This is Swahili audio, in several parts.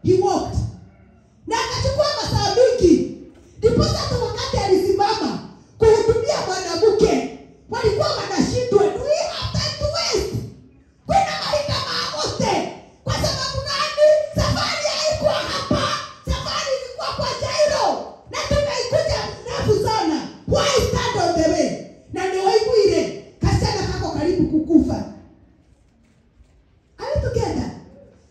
He walked. Na akachukua masaa mingi. Ndipo sasa wakati alisimama kuhudumia mwanamke, walikuwa wanashindwa, do we have time to waste? Kuna mahinda maamote. Kwa sababu gani? Safari haikuwa hapa. Safari ilikuwa kwa Jairo. Na tumeikuja mrefu sana. Why stand on the way? Na ni waiguire kasichana kako karibu kukufa. Are we together?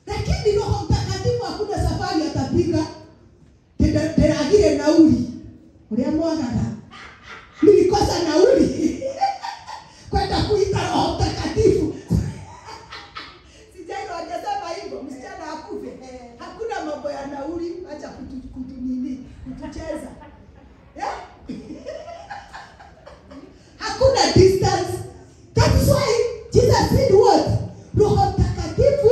Lakini Roho Mtakatifu hakuna safari atapiga. Teragire nauli. Ulia mwagaga. Nilikosa nauli. Kwenda kuita Roho Mtakatifu. Si Jairo hajasema hivyo, msichana akufe. Hakuna mambo ya nauli, acha kutunini, kutucheza. Yeah? Hakuna distance. That is why Jesus said what? Roho Mtakatifu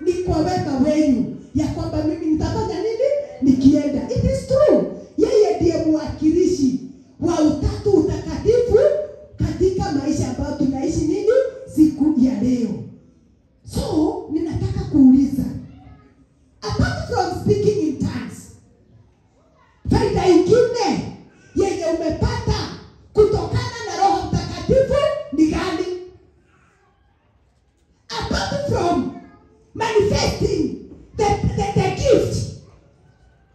ni kwa wema wenu, ya kwamba mimi nitafanya nini nikienda. It is true. Yeye ndiye mwakilishi wa Utatu Utakatifu katika maisha ambayo tunaishi nini siku ya leo. So, ninataka kuuliza, apart from speaking in tongues, faida ingine yenye umepata kutokana na Roho Mtakatifu ni gani? Apart from manifesting the gift,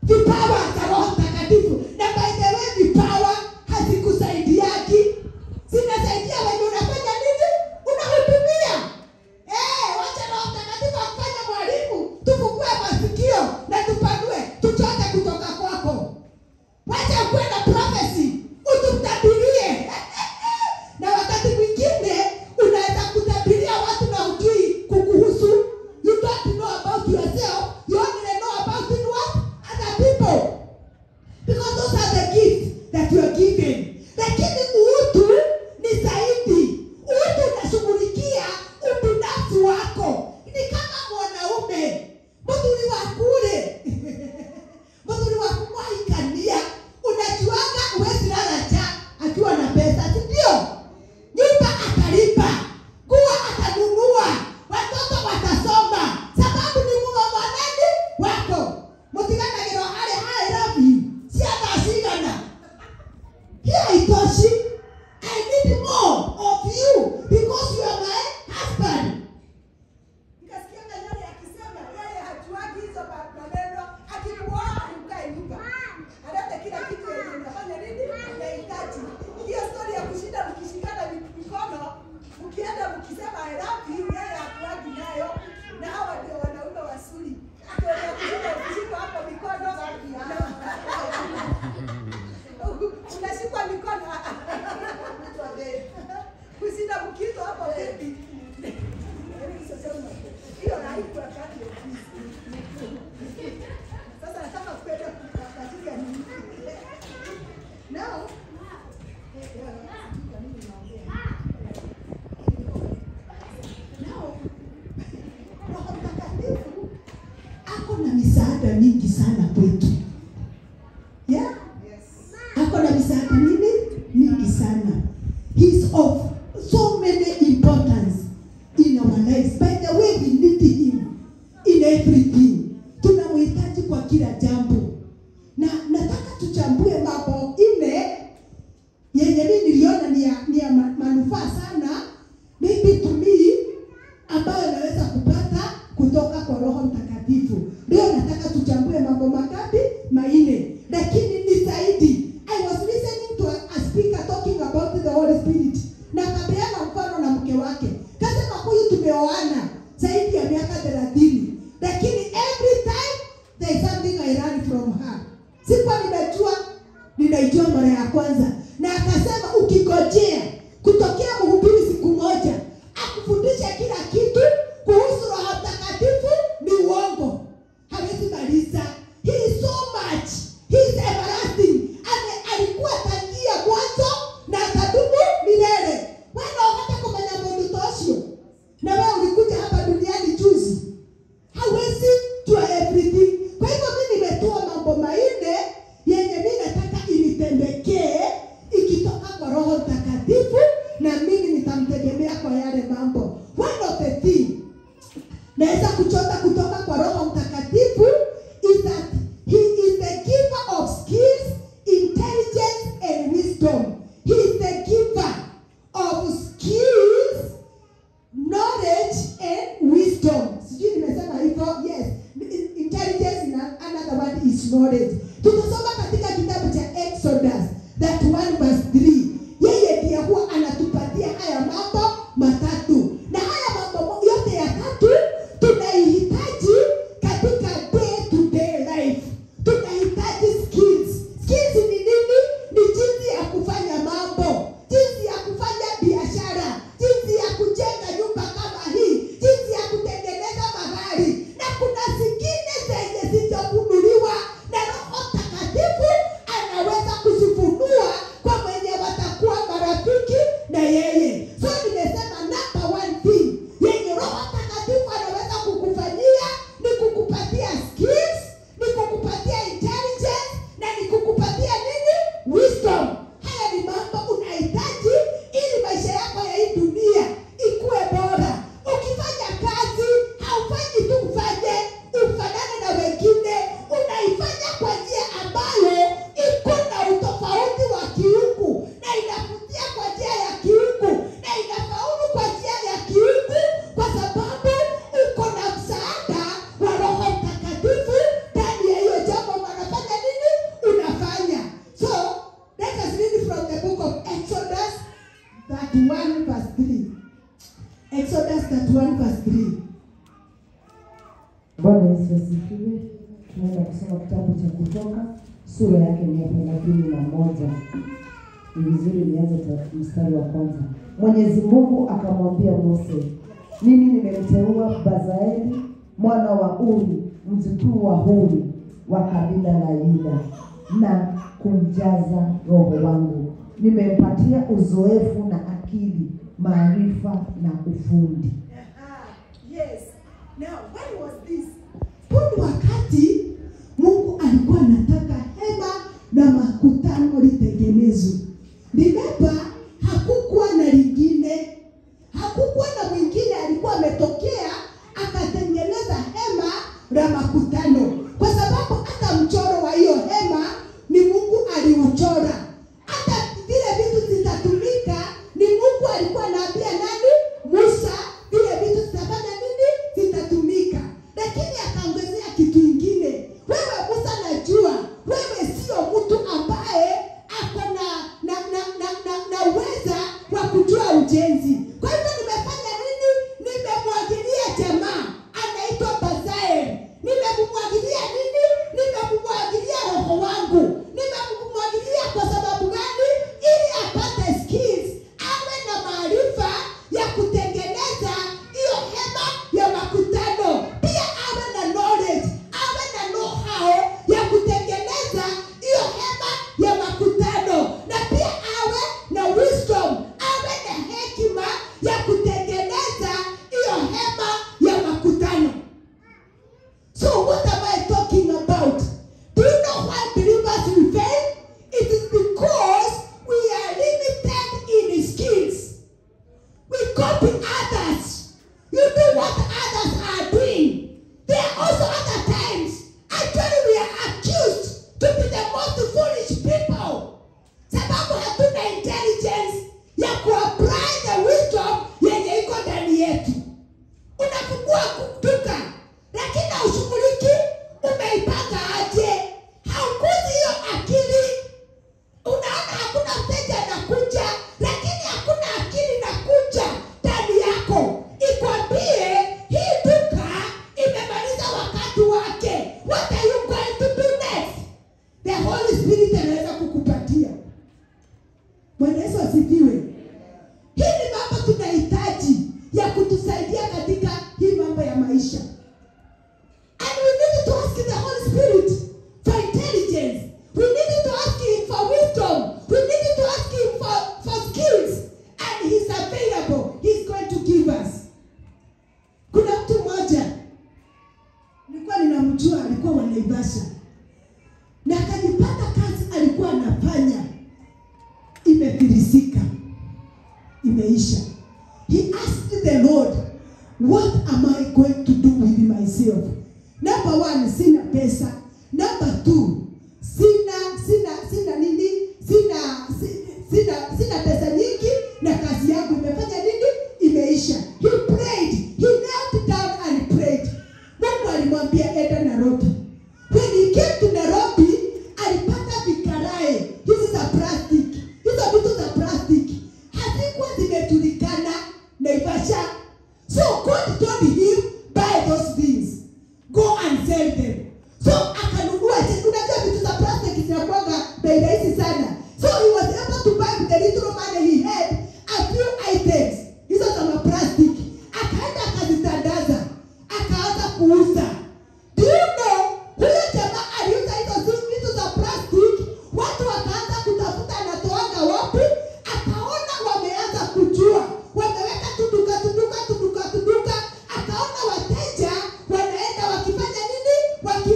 vipawa za Roho Mtakatifu. Na by the way, vipawa hazikusaidiaki, zinasaidia wewe unafanya nini? Unahudumia. Wacha Roho Mtakatifu akufanye mwalimu, tufungue masikio na tupanue, tuchote kutoka kwako. Wacha ukuwe na prophecy, ututabirie. Na wakati mwingine unaweza kutabiria watu na hujui kukuhusu. You don't know about yourself, you only know about what? Other people. Because those are the gifts that you are given. Lakini utu ni zaidi. Utu unashughulikia ubinafsi wako. Ni kama mwanaume, muthuri waku rĩ, muthuri waku mwahikania, unajuanga huwezi lala njaa akiwa na pesa, si ndio? Nyumba atalipa, nguo atanunua, watoto watasoma, sababu ni mume wa nani wako. Mutiganagĩrwo harĩ I love you, cia thaa cigana? Hiyo haitoshi. I need more of you because you are my husband. Nikasikia Kanyari akisema yeye hajuagi hizo maneno, akikuoa ukae nyumba. Alete kila kitu yenye unafanya nini? Unahitaji. Hiyo story ya kushinda mkishikana mikono, mkienda mkisema I love you, yeye hakuagi nayo. Na hawa ndio wanaume wazuri. Story ya kushinda ukishikwa hapo mikono, unashikwa mikono. Kushinda mkiitwa hapo vipi? Hiyo haikuwa kati ya ofisi. Sasa nataka kwenda katika nini? Now, now, Roho Mtakatifu ako na misaada mingi sana kwetu. Yeah? Yes. Ako na misaada nini? Mingi sana. He's of so many importance in our lives. By the way, we need him in everything. Tunamhitaji kwa kila jambo. Na nataka tuchambue mambo ine yenye mimi niliona ni ya manufaa sana, maybe to me, ambayo naweza kupata kutoka kwa Roho Mtakatifu. Leo nataka tuchambue mambo mangapi? Manne. Lakini ni zaidi. I was listening to a speaker talking about the Holy Spirit. Na akapeana mfano na mke wake. Kasema huyu tumeoana zaidi ya miaka 30. Lakini every time there is something I learn from her. Sikuwa ninajua, ninaijua mara ya kwanza. Na akasema ukigojea kutokea mhubiri siku moja akufundishe kila kitu kuhusu Roho Mtakatifu ni uongo. Hawezi maliza. He is so much. He is everlasting. Alikuwa tangia mwanzo na atadumu milele. Wewe unataka kumenya mundu tocio. Na wewe ulikuja hapa duniani juzi. Hawezi jua everything. Kwa hivyo mimi nimetoa mambo manne yenye mimi nataka initendekee ikitoka kwa Roho Mtakatifu, na mimi nitamtegemea kwa yale mambo. One of the thing naweza kuchota kutoka kwa Roho Mtakatifu knowledge. Tutasoma katika kitabu cha Exodus 31 verse 3. Yeye ndiye huwa anatupatia haya mambo matatu. Na haya mambo yote ya tatu tunaihitaji katika day to day life. Tunahitaji skills. Skills ni nini? Ni jinsi ya kufanya mambo, jinsi ya kufanya biashara, jinsi ya kujenga nyumba kama hii, jinsi ya kutengeneza magari. Na kuna zingine zenye zijafunuliwa na Roho Mtakatifu anaweza kuzifunua kwa mwenye watakuwa marafiki na yeye. So nimesema number one thing yenye Roho Mtakatifu anaweza kukufanyia ni kukupatia skills, ni kukupatia intelligence na ni kukupatia nini? Wisdom. Haya ni mambo unahitaji ili maisha yako ya hii dunia ikuwe bora. Ukifanya kazi, haufanyi tu ufanye ufanane na wengine, unaifanya kwa njia ambayo iko na utofauti wa kiungu na inavutia kwa njia ya kiungu na inafaulu kwa njia ya kiungu, kwa sababu uko na msaada wa Roho Mtakatifu ndani ya hiyo jambo unafanya nini? Unafanya. So let us read from the book of Exodus 31 verse 3. Exodus 31 verse 3. Bwana Yesu asifiwe. Tunaenda kusoma kitabu cha Kutoka sura yake ni ya 31. Ni vizuri nianze mstari wa kwanza. Mwenyezi Mungu akamwambia Mose, mimi nimemteua Bazaeli mwana wa Uri, mjukuu wa Huri wa kabila la Yuda, na kumjaza Roho wangu. Nimempatia uzoefu na akili, maarifa na ufundi. Yes. Now, when was this? Huu wakati Mungu alikuwa anataka hema na makutano litengenezwe. Remember, hakukuwa na lingine. Hakukuwa na mwingine alikuwa ametokea akatengeneza hema la makutano. Kwa sababu hata mchoro wa hiyo hema ni Mungu aliuchora. Hata vile vitu zitatumika ni Mungu alikuwa anaambia nani? Musa, vile vitu zitafanya nini? Zitatumika. Lakini akaongezea kitu kingine. Wewe Musa, najua wewe sio mtu ambaye ako na uweza wa kujua ujenzi. Kwa hivyo nimefanya nini? Nimemwagilia jamaa anaitwa Bazaeli. Nimemwagilia nini? Nimemwagilia Roho wangu. Nimemwagilia kwa sababu gani? Ili apate skills, awe na maarifa ya kutengeneza hiyo hema ya makutano. Pia awe na knowledge, awe na know-how ya kutengeneza hiyo hema ya makutano. Na pia awe na wisdom, awe na hekima ya kutengeneza hiyo hema ya makutano. So what am I talking about? Do you know why believers will fail? It is because we are limited in skills. We copy others. You do what others are doing. There are also other times. Actually, we are accused to be the most foolish people. Sababu hatuna intelligence ya kuapply the wisdom yenye iko ndani yetu. Unafungua duka lakini haushughuliki, umeipanga aje? Haukuzi hiyo akili. Unaona hakuna mteja anakuja, lakini hakuna akili inakuja ndani yako ikwambie hii duka imemaliza wakati wake. What are you going to do next? The Holy Spirit anaweza kukupatia. Bwana Yesu asifiwe. Hii ni mambo tunahitaji ya kutusaidia katika hii mambo ya maisha. And we need to ask the Holy Spirit for intelligence. We need to ask him for wisdom. We need to ask him for skills. And he's available. He's going to give us. Kuna mtu mmoja nilikuwa ninamjua, alikuwa wa Naivasha. Na akajipata kazi alikuwa anafanya imefilisika, imeisha. He asked the Lord, what am I going to do with myself? Number one, sina pesa. Number two, sina nini? Sina pesa nyingi na kazi yangu imefanya nini? Imeisha. He prayed. He knelt down and prayed. Mungu alimwambia enda Nairobi. When he came to Nairobi,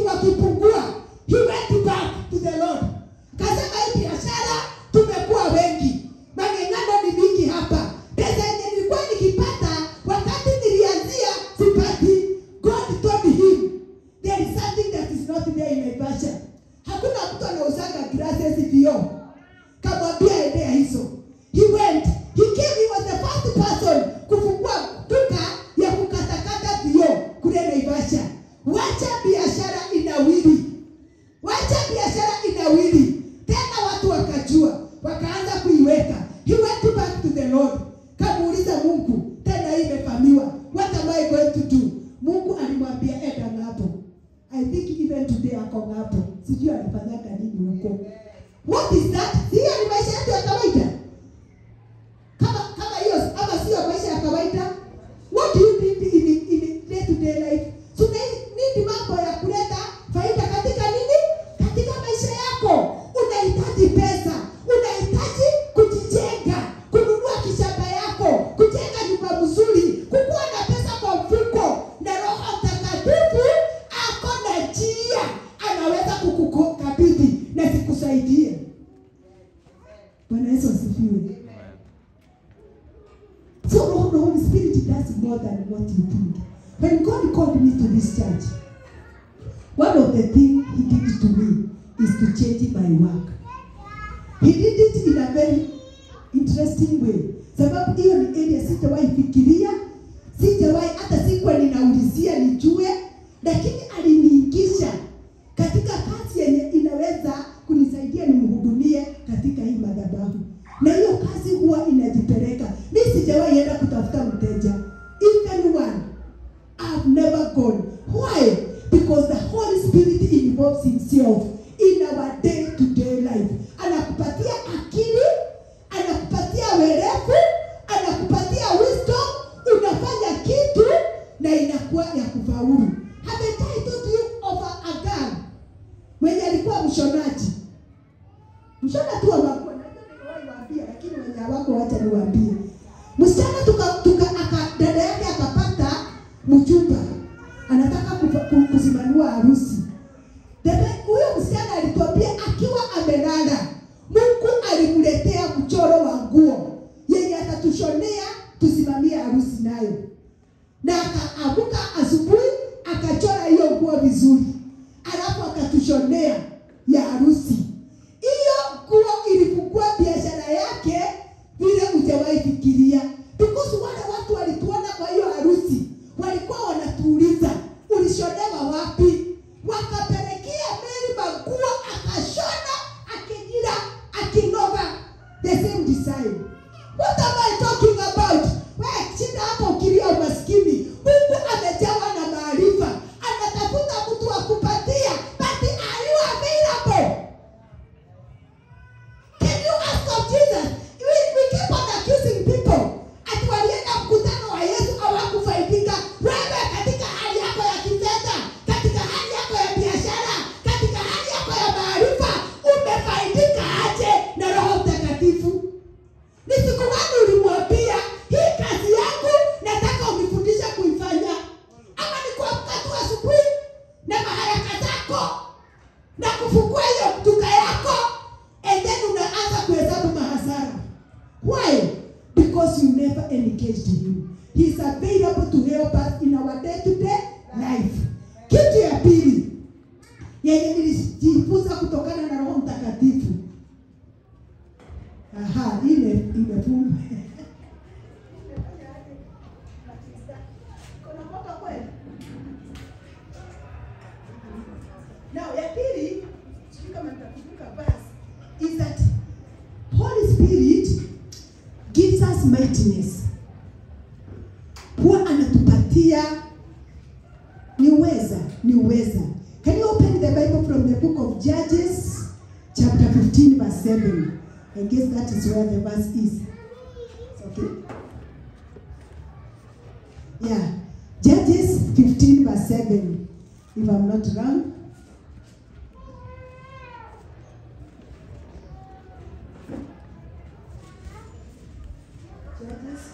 wakipungua, he went back to the Lord. Kasema hii biashara tumekuwa wengi, mang'eng'ano ni mingi hapa, pesa yenye nilikuwa nikipata wakati nilianzia sipati. God told him there is something that is not there in Naivasha. Hakuna mtu anauzanga glasses vioo. Kamwambia endea hizo. He went, he came, he was the first person kufungua duka ya kukatakata vioo kule Naivasha. Wacha biashara inawiri, wacha biashara inawiri. Tena watu wakajua, wakaanza kuiweka. He went back to the Lord. Kamuuliza Mungu, tena hii imefamiwa, what am I going to do? Mungu alimwambia enda ng'ambo. I think even today ako ng'ambo. Sijui alifanyaga nini huko. What is that? Hiyo ni maisha yetu ya kawaida. Kama hiyo ama sio maisha ya kawaida? What do you need in day to day life? So need mambo ya kuleta faida katika nini? Katika maisha yako. Unahitaji pesa, unahitaji kujijenga, kununua kishamba yako, kujenga nyumba mzuri, kukuwa na pesa kwa mfuko. Na Roho Mtakatifu ako na njia anaweza kukukabidhi na sikusaidie. Bwana Yesu asifiwe. So the Holy Spirit does more than what you think. When God called me to this church, one of the things he did to me is to change my work. He did it in a very interesting way. Sababu hiyo ni area sijawahi fikiria, sijawahi hata sikuwa ninaulizia nijue, lakini aliniingisha katika kazi yenye inaweza kunisaidia nimhudumie katika hii madhabahu. Na hiyo kazi huwa inajipeleka. Mimi sijawahi enda kutafuta mteja. Even one. I've never gone. Why? Because the Holy Spirit involves himself in our day-to-day life. Anakupatia akili, anakupatia werevu, anakupatia wisdom, unafanya kitu na inakuwa ya kufaulu. Haven't I told you of a girl mwenye alikuwa mshonaji? Mshona tu wa manguo, najua niliwahi waambia, lakini wenye hawako wacha niwaambie. Msichana dada yake akapata mchumba, anataka kusimamia harusi. Dada huyo msichana alituambia akiwa amelala, Mungu alimletea mchoro wa nguo yenye atatushonea tusimamie harusi nayo. Na akaamuka asubuhi akachora hiyo nguo vizuri, alafu akatushonea ya harusi. Hiyo nguo ilifungua biashara yake vile hujawahi fikiria. Because wale watu walituona kwa hiyo harusi, walikuwa wanatuuliza ulishonewa wapi? Wakapelekea Mary manguo, akashona, akijira, akinoga the same design. What am I talking about? Wewe shida hapo ukilia umaskini. Mungu amejawa na maarifa, anatafuta mtu wa kupatia, but are you available? Can you ask of Jesus? We keep on accusing people. Ati walienda mkutano wa Yesu hawakufaidika. Wewe katika hali yako ya kifedha, katika hali yako ya biashara, katika hali yako ya maarifa, umefaidika aje na Roho Mtakatifu? Ni siku gani ulimwambia hii kazi yangu nataka unifundishe kuifanya? Ama ni kuamka tu asubuhi na maharaka zako na kufungua hiyo duka yako, and then unaanza kuhesabu mahasara. Why? Because you never engaged him. He is available to help us in our day-to-day life. Kitu ya pili yenye nilijifunza kutokana na Roho Mtakatifu. Aha, imefungwa. Kuna moto kweli? Now, ya pili, sijui kama nitakumbuka verse, is that Holy Spirit gives us mightiness. Huwa anatupatia ni uweza. Can you open the Bible from the book of Judges, chapter 15, verse 7? I guess that is where the verse is. It's okay. Yeah. Judges 15, verse 7. If I'm not wrong. Judges.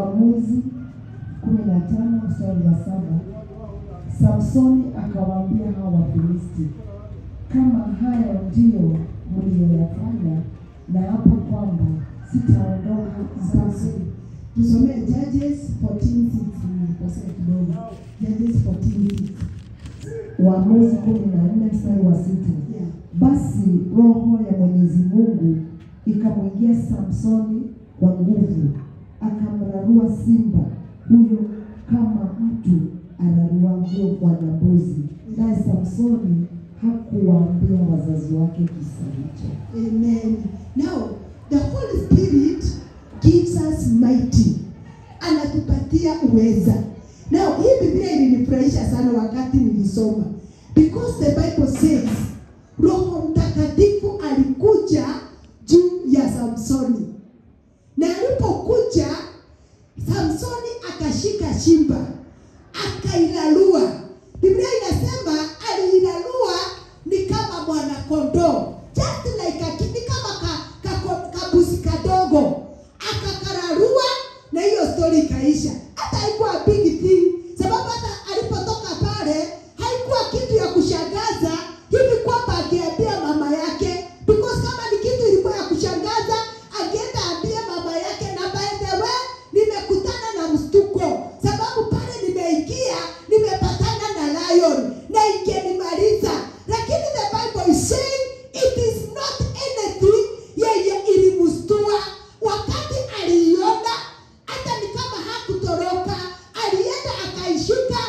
Waamuzi 15 mstari wa 7. Samsoni akawaambia hao Wafilisti, kama hayo ndiyo mliyoyafanya, na hapo kwamba sitaondoka Samsoni. Tusomee Judges 14:6, nilikosea kidogo. Judges 14:6. Waamuzi 14 mstari wa 6. Yeah. Basi roho ya Mwenyezi Mungu ikamwingia Samsoni kwa nguvu, akamrarua simba huyo kama mtu araruavyo mwana-mbuzi. Naye Samsoni hakuwaambia wazazi wake kisa hicho. Amen. Now, the Holy Spirit gives us mighty. Anatupatia uweza. Now, hii Biblia ilinifurahisha sana wakati nilisoma. Because the Bible says, Roho Mtakatifu alikuja juu ya Samsoni. Na alipokuja, Samsoni akashika shimba, akailalua. Biblia inasema aliilalua ni kama mwana kondoo, just like a, ni kama kabusi kadogo, akakararua na hiyo story ikaisha. Hata haikuwa big thing, sababu hata alipotoka pale haikuwa kitu ya kushangaza hivi kwamba angeambia mama yake, because kama ni kitu ilikuwa ya kushangaza angeenda ambie mama yake, na by the way nimekutana na mstuko, sababu pale nimeingia nimepatana na lion na ingenimaliza. Lakini the Bible is saying it is not anything yeye ilimstua. Wakati aliiona, hata ni kama hakutoroka, alienda akaishika,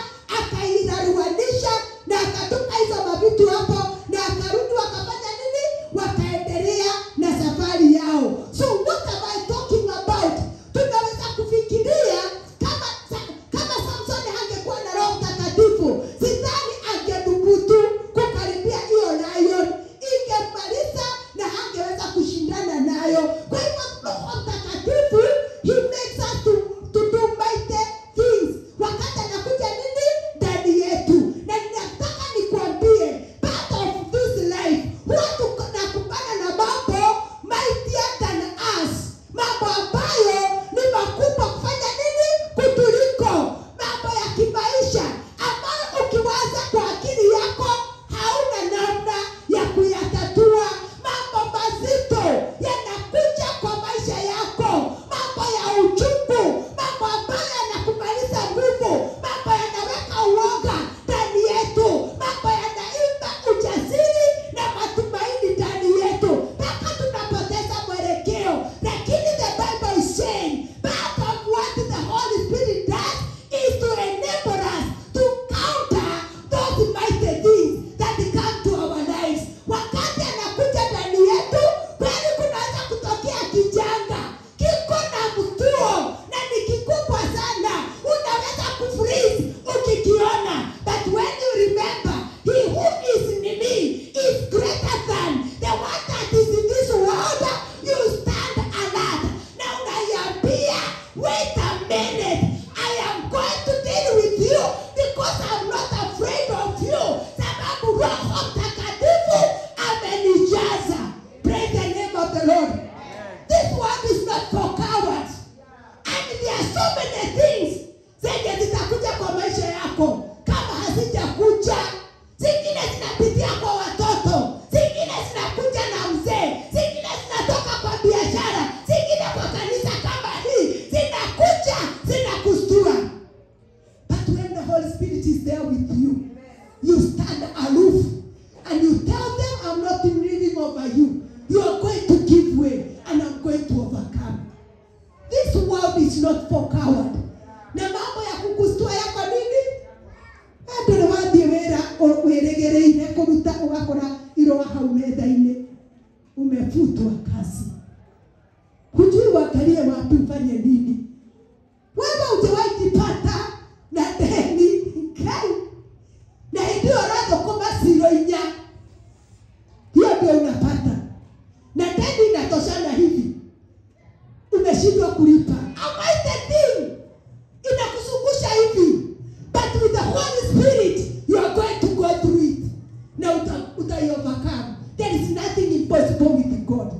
akairaruanisha na akatupa hizo mavitu hapo, na akarudi wakafanya nini? Wakaendelea na safari yao. So what am I talking about? Tunaweza kufikiria kama Samson hangekuwa na Roho Mtakatifu, sidhani angethubutu kukaribia hiyo lion, ingemaliza na hangeweza kushindana nayo. Kwa hivyo Roho Mtakatifu, he makes us to do mighty things wakati anakuja nini ndani yetu. Na ninataka nikwambie, part of this life huwa tunakumbana na mambo mightier than us, mambo ambayo ni makubwa kufanya nini kutuliko, mambo ya kimaisha ambayo ukiwaza kwa akili yako hauna namna ya kuyatatua. Mambo mazito yanakuja kwa maisha yako, mambo ya uchungu, mambo ambayo yanakumaliza nguvu, mambo yanaweka uoga ndani yetu, mambo yanaimba ujasiri na matumaini ndani yetu mpaka tunapoteza mwelekeo. Lakini the Bible is saying part of what the Holy Spirit does is to enable us to counter those mighty things that come to our lives. Wakati anakuja ndani yetu, kweli kunaweza kutokea kijanga kiko na mtuo na ni kikubwa sana, unaweza kufreeze ukikiona, but when you remember he who is in me is greater than the one that is in this world, you stand alert na unaiambia, wait a minute, I am going to deal with you because I'm not afraid of you, sababu Roho Mtakatifu amenijaza. Praise the name of the Lord. This world is not for cowards. And there are so many things zenye zitakuja kwa maisha yako kama hazijakuja. Zingine zinapitia kwa watoto, zingine zinakuja na mzee, zingine zinatoka kwa biashara, zingine kwa kanisa kama hii, zinakuja zinakustua. But when the Holy Spirit is there with you, you stand aloof and you tell them, I'm not reading over you. You are going to give way and I'm going to overcome. This world is not for coward. Na mambo ya kukustua yako nini? Andũ nĩ wathiĩ wĩra wĩrĩgĩrĩire kũruta ũgakora irũa hau metha-inĩ, umefutwa kazi, hujui uangalie wapi ufanye nini. Wewe hujawahi jipata na deni Ngai, na hĩndĩ ĩyo ũrathũkũma ciro inya, hiyo ndio unapata, na deni inatoshana hivi, umeshindwa kulipa. Avoid the thing inakuzungusha hivi, but with the Holy Spirit you are going to go through it na uta overcome. There is nothing impossible with God.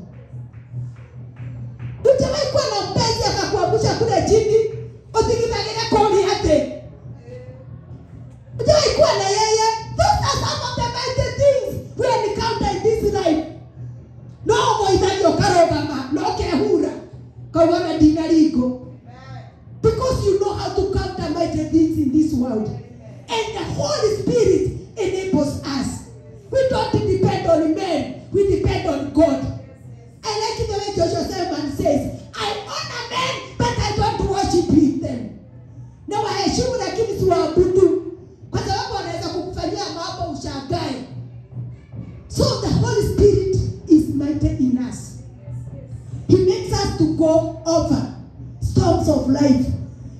Hujawahi kuwa na mpenzi akakuangusha kule Kawana dinaliko. Because you know how to counter mighty things in this world. And the Holy Spirit enables us. We don't depend on men. We depend on God. I like the way Joshua Selman says, I honor men, but I don't worship them. Na waheshimu lakini siwaabudu. Kwa sababu wanaweza kukufanyia mambo ushangae. So the Holy Spirit is mighty in us. He makes us to go over storms of life.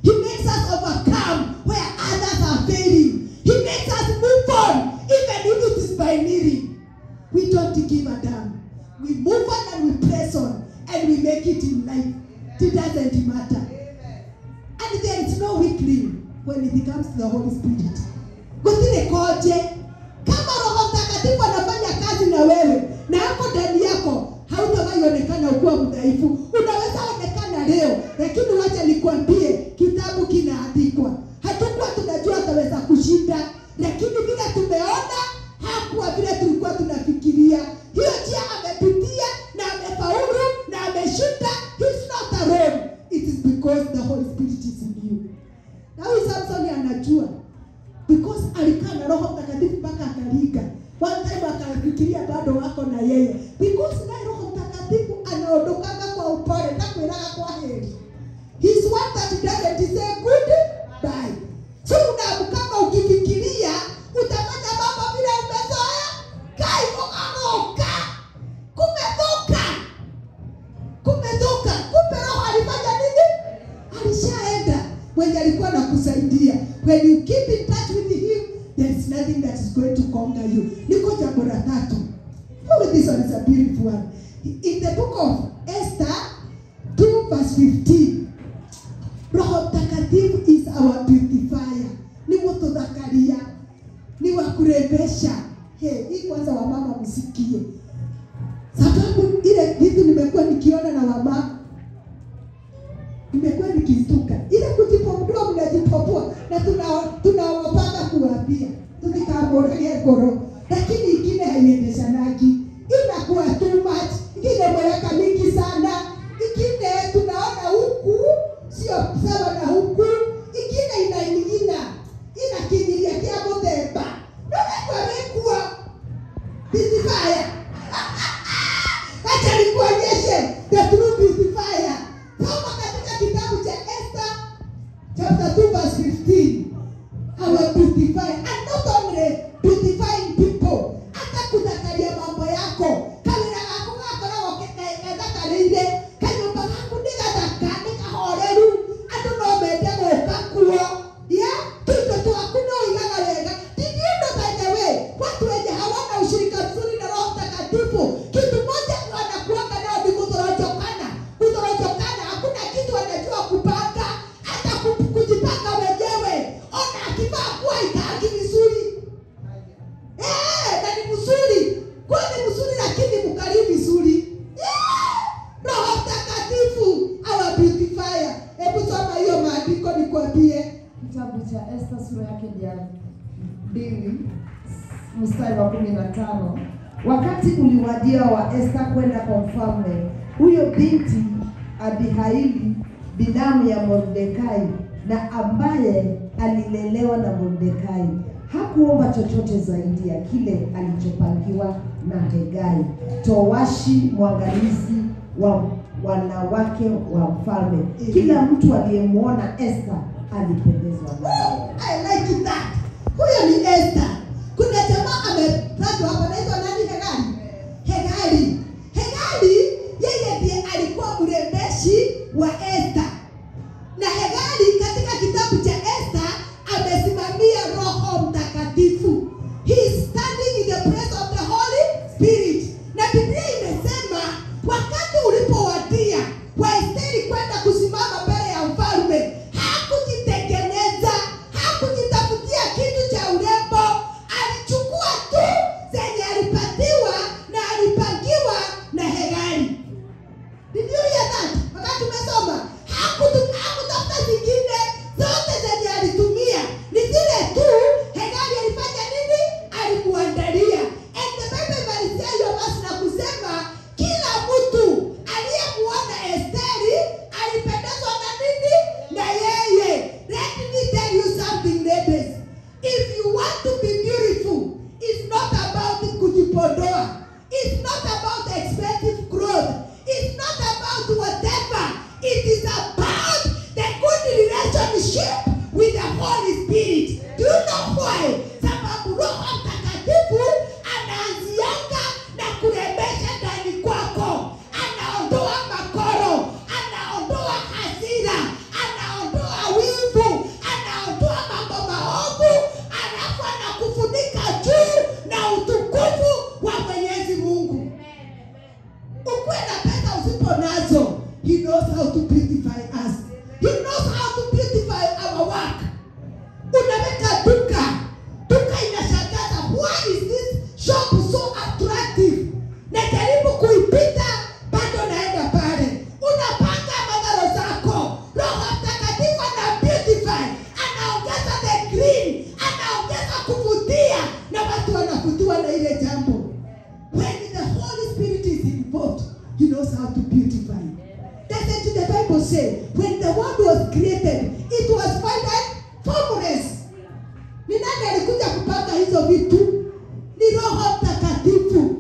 He makes us overcome where others are failing. He makes us move on, even if it is by kneeling. We don't give a damn. We move on and we press on and we make it in life. It doesn't matter. And there is no weakling when it comes to the Holy Spirit. Gutire koje, kama Roho Mtakatifu anafanya kazi na wewe na hapo ndani yako, hautawahi onekana ukiwa mdhaifu. Unaweza onekana leo, lakini wacha nikwambie, kitabu kinaandikwa. Hatukuwa tunajua ataweza kushinda, lakini vile tumeona hakuwa vile tulikuwa tunafikiria. Hiyo njia amepitia na amefaulu na ameshinda. He's not alone. It is because the Holy Spirit is in you. Na huyu Samson anajua, because alikaa na Roho Mtakatifu mpaka akaliga. One time akafikiria bado wako na yeye, because naye Roho Mtakatifu anaondokanga kwa upole na kuelaka kwa heri. He's one that doesn't say goodbye. So unaamkanga ukifikiria utafanya mambo vile umezoea, kai ukaroka. Kumetoka. Kumetoka. Kumbe Roho alifanya nini? Alishaenda. Mwenye alikuwa anakusaidia. When you keep in touch with him, there is nothing that is going to conquer you. Niko jambo la tatu. Oh, this one is a beautiful one. In the book of Esther 2 verse 15, Roho Mtakatifu is our beautifier. Ni mutudhakaria, ni wa kurembesha. Hey, hii kwanza wamama msikie. Sababu ile vitu nimekuwa nikiona na wamama, nimekuwa nikistuka. Ile kujipodoa mnajipopoa na tunawapanga kuambia. Tukikamborea goro. Lakini ingine haiendeshanaki. Inakuwa too much. Ingine mweleka mingi sana. Ingine tunaona huku sio sawa na huku. Ingine inainina. Inakinyilia kia muthemba. Ndio kwa beautifier. Acha nikuonyeshe the true beautifier. Soma katika kitabu cha Esther chapter 2 verse 15. Our beautifier, and not only beautifying people, hata kutakaria mambo yako. Kawira gaku gakoragwo gathakarĩire, kanyũmba gaku nĩ gathaka, nĩ kahoreru, andũ no mende gũka kuo. Yeah? Tuindo twaku no ũigaga wega. Did you know, by the way, watu wenye hawana ushirika mzuri na Roho Mtakatifu, kitu moja wanakuanga nao ni kutorojokana. Kutorojokana, hakuna kitu wanajua kupanga, hata kujipanga wenyewe. Ona akivaa kuwa ikaaki vizuri. Na ni mzuri. Kwa ni mzuri lakini mkali vizuri. Roho Mtakatifu our beautifier. Hebu soma hiyo maandiko nikwambie. Kitabu cha Esther sura yake ya 2 mstari wa 15. Wakati uliwadia wa Esther kwenda kwa mfalme, huyo binti Abihaili binamu ya Mordekai na ambaye alilelewa na Mordekai, hakuomba chochote zaidi ya kile alichopangiwa na Hegai, towashi mwangalizi wa wanawake wa mfalme. Kila mtu aliyemuona Esther alipendezwa naye. I like that. Huyo ni Esther. Kuna jamaa ametajwa hapa anaitwa nani? Hegai. Hegai. Hegai yeye ndiye alikuwa mrembeshi wa Esther. Na Hegai katika kitabu cha Esther amesimamia Roho Mtakatifu. He is standing in the presence of the Holy Spirit. Na Biblia imesema wakati ulipowadia wa Esteri kwenda kusimama mbele ya mfalme, hakujitengeneza, hakujitafutia kitu cha urembo, It's not about expensive clothes. It's not about whatever. It is about the good relationship with the Holy Spirit. Do you know why? Sababu Roho Mtakatifu anaanzianga na kurembesha ndani kwako. Anaondoa makoro, anaondoa hasira, anaondoa wivu, anaondoa mambo maovu, alafu anakufunika juu na utukufu wa Mwenyezi Mungu. Ukuwe na pesa usipo nazo, He knows how to beautify us. He knows how to beautify our work. Unaweka duka, duka inashangaza. Why is this shop so attractive? Najaribu kuipita bado naenda pale. Unapanga madharo zako, Roho Mtakatifu ana beautify, anaongeza the green, anaongeza kuvutia, na watu wanavutiwa na ile jambo. When the Holy Spirit is involved, He knows how to beautify. Doesn't the Bible say when the world was created, it was found formless? Ni nani alikuja kupanga hizo vitu? Ni Roho Mtakatifu.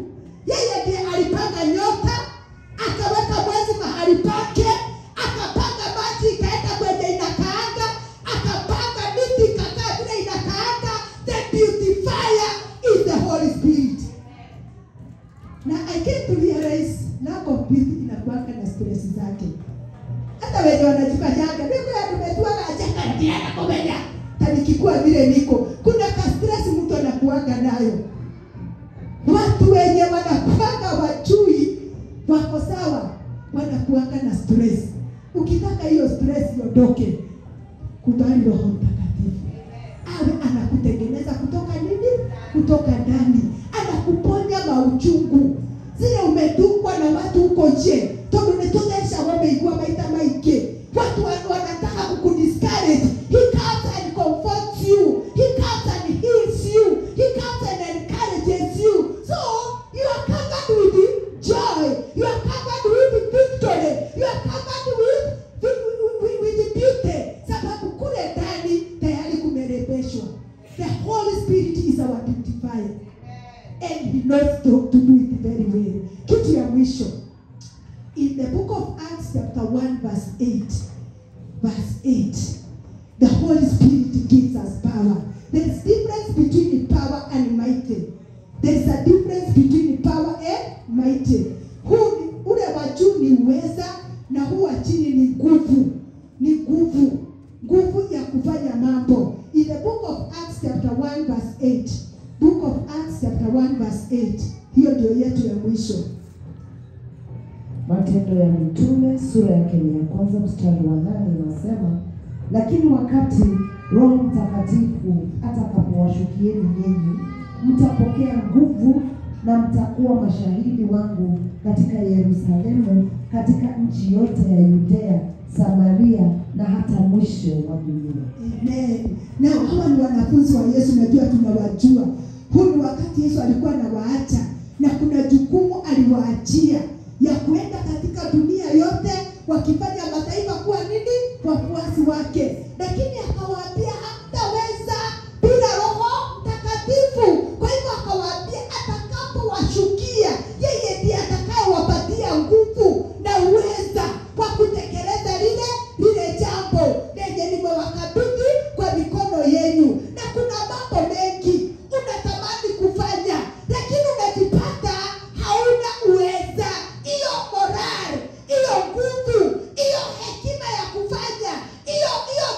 Yeye ndiye alipanga nyota, akaweka mwezi mahali pake, akapanga maji ikaenda kwenye inakaanga, akapanga miti ikakaa vile inakaanga. The beautifier is the Holy Spirit. Na I came to realize lack of beauty inakuwanga na stress zake. Hata wenye wanajifanyanga, mimi ya tumetuaga achaka ndiana kumenya. Tanikikuwa vile niko. Kuna ka stress mtu anakuwanga nayo. Watu wenye wanakuwanga wajui wako sawa, wanakuwanga na stress. Ukitaka hiyo stress iondoke, kubali Roho Mtakatifu awe anakutengeneza kutoka nini? Kutoka ndani. Anakuponya mauchungu zile umedungwa na watu huko nje. Tondu nituthesha wameigua maita maingi. Watu wanataka kukudiscourage. He comes and comforts you. He comes and heals you. He comes and encourages you. So you are covered with joy. You are covered with victory. You are covered with beauty. Sababu kule ndani tayari kumerembeshwa. The Holy Spirit is our beautifier. And He knows to do it very well. Kitu ya mwisho, in the book of Acts chapter 1 verse 8, verse 8, the Holy Spirit gives us power. There is difference between power and mighty. There is a difference between power and mighty. Huu ule wa juu ni uweza na huu wa chini ni nguvu. Ni nguvu. Nguvu ya kufanya mambo. In the book of Acts chapter 1 verse 8. Book of Acts chapter 1 verse 8. Hiyo ndio yetu ya mwisho. Matendo ya Mitume sura yake ni ya kwanza mstari wa 8 inasema, lakini wakati Roho Mtakatifu atakapowashukieni nyinyi, mtapokea nguvu na mtakuwa mashahidi wangu katika Yerusalemu, katika nchi yote ya Yudea, Samaria na hata mwisho wa dunia. Amen. Na hawa ni wanafunzi wa Yesu, najua tunawajua. Huu ni wakati Yesu alikuwa anawaacha na kuna jukumu aliwaachia ya kuenda katika dunia yote wakifanya mataifa kuwa nini? Wafuasi wake. Lakini akawaambia hamtaweza bila Roho Mtakatifu. Kwa hivyo akawaambia atakapowashukia, yeye ndiye atakayewapatia nguvu na uweza kwa kutekeleza lile jambo lenye nimewakabidhi kwa mikono yenu. Na kuna mambo mengi unatamani kufanya, lakini unajipata hauna uweza. Hiyo morale, hiyo nguvu, hiyo hekima ya kufanya, hiyo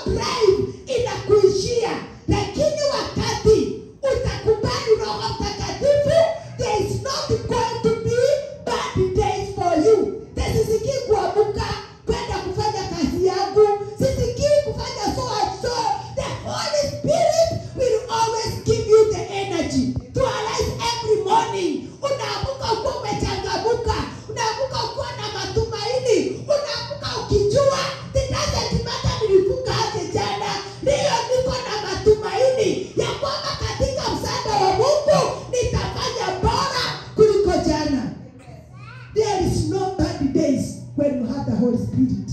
drive inakuishia. Lakini wakati utakubali Roho Mtakatifu, there is not going to be bad days for you. Sisikii kuamuka kwenda kufanya kazi yangu, sisikii kufanya so and so. The Holy Spirit will always give you the energy to arise every morning. Unaamuka ukiwa umechangamuka, unaamuka ukiwa na matumaini, unaamuka ukijua it doesn't matter nilifunga aje jana, leo niko na matumaini ya kwamba katika msaada wa Mungu nitafanya bora kuliko jana. There is no bad days when you have the Holy Spirit.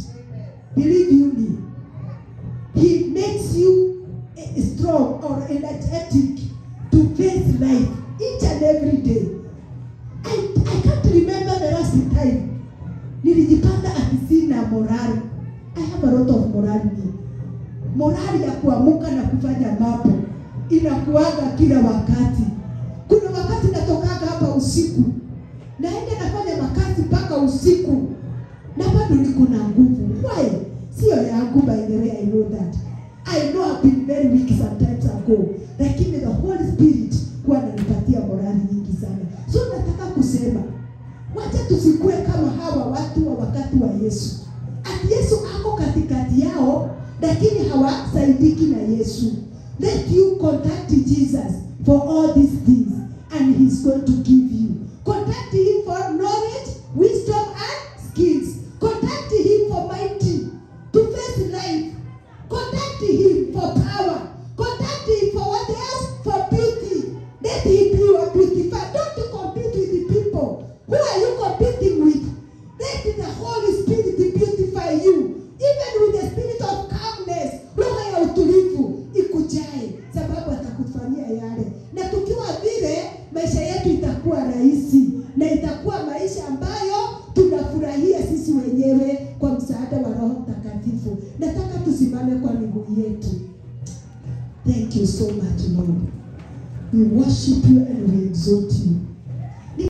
Believe you me. He makes you strong or energetic to face life each and every day. I time nilijipata ati sina morali. I have a lot of morali me. Morali ya kuamuka na kufanya mambo inakuaga kila wakati. Kuna wakati natokaga hapa usiku, naenda nafanya makazi mpaka usiku, na bado niko na nguvu. Why? Sio yangu, by the way, I know that. I know I've been very weak sometimes ago, lakini the Holy Spirit huwa ananipatia morali nyingi sana. So nataka kusema, wacha tusikue kama hawa watu wa wakati wa Yesu. Ati Yesu ako katikati yao, lakini hawasaidiki na Yesu. Let you contact Jesus for all these things and he's going to give you. Contact him for knowledge, wisdom and skills. Contact him for mighty to face life. Contact him for power. Contact him for what else? For beauty. Let him be your beautifier. Don't compete with the people. Who are you competing with? Let the Holy Spirit beautify you. Even with the spirit of calmness, roho ya utulivu ikujae, sababu atakufanyia yale. Na tukiwa vile, maisha yetu itakuwa rahisi na itakuwa maisha ambayo tunafurahia sisi wenyewe kwa msaada wa Roho Mtakatifu. Nataka tusimame kwa miguu yetu. Thank you so much, Lord. We worship you and we exalt you.